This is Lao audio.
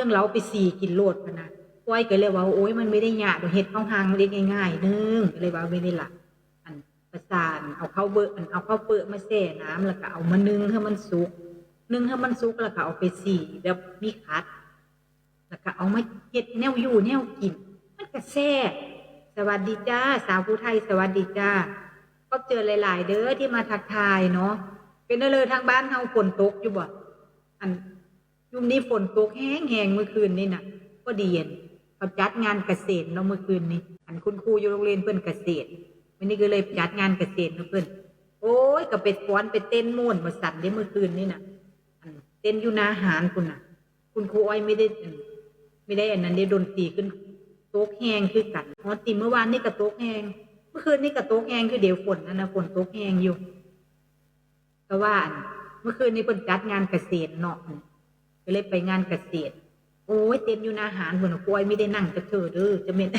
ງເຮົາໄປສີ້ກິນໂລດຫັ້ນນະ. ຂ້ອຍກໍເລີຍວ່າ ໂອ້ຍ ມັນບໍ່ໄດ້ຍາກດອກ ເຮັດເຂົ້າຮ່າງເລັກໆ ງ່າຍໆ ໜຶ່ງ ກໍເລີຍວ່າ ໄມ່ນີ້ລະ ອັນ ປະສານເອົາເຂົ້າເບີ ອັນ ເອົາເຂົ້າເປິ້ມາແຊ່ນ້ຳ ແລ້ວກໍເອົາມາໜຶ້ງໃຫ້ມັນສຸກ ໜຶ້ງໃຫ້ມັນສຸກ ແລ້ວກໍເອົາໄປສີ້ແບບມີຂັດ ແລ້ວກໍເອົາມາເຮັດແນວຢູ່ແນວກິນ ມັນກໍແຊບ. ສະຫວັດດີຈ້າ ສາວຜູ້ໄທ ສະຫວັດດີຈ້າ. ຂອບໃຈຫຼາຍໆເດີທີ່ມາທັກທາຍເນາະ. ເປັນແນວໃດທາງບ້ານເຮົາ ຝົນຕົກຢູ່ບໍ່? ອັນ ຢູ່ນີ້ຝົນຕົກແຮງໆ ມື້ຄືນນີ້ນະ. ພໍດີ ອັນ ເຂົາຈັດງານກະເສນເນາະ ມື້ຄືນນີ້. ອັນ ຄຸນຄູຢູ່ໂຮງຮຽນເພິ່ນກະເສນ ມື້ນີ້ກໍເລີຍຈັດງານກະເສນນຳເພິ່ນ. ໂອ້ຍ ກໍໄປຟ້ອນໄປເຕັ້ນມ່ວນວ່າຊັ້ນເດ້ ມື້ຄືນນີ້ນະ. ອັນ ເຕັ້ນຢູ່ໜ້າຮ້ານພຸ້ນນະ. ຄຸນຄູອ້ອຍໄມ່ໄດ້ ອັນ ໄມ່ໄດ້ອັນນັ້ນເດ້ ດົນຕີຂຶ້ນ ຕົກແຮງຄືກັນ. ຮອດຕິ ມື້ວານນີ້ກໍຕົກແຮງ ມື້ຄືນນີ້ກໍຕົກແຮງຄືເດ ຝົນຫັ້ນນະ ຝົນຕົກແຮງຢູ່. ແຕ່ວ່າ ອັນ ມື້ຄືນນີ້ເພິ່ນຈັດງານກະເສນເນາະ ກໍເລີຍໄປງານກະເສນ. ໂອ້ຍ ເຕັ້ນຢູ່ໜ້າຮ້ານພຸ້ນນະ ຄູອ້ອຍໄມ່ໄດ້ນັ່ງຈັກເທື່ອເດີ ຈະແມ່ນ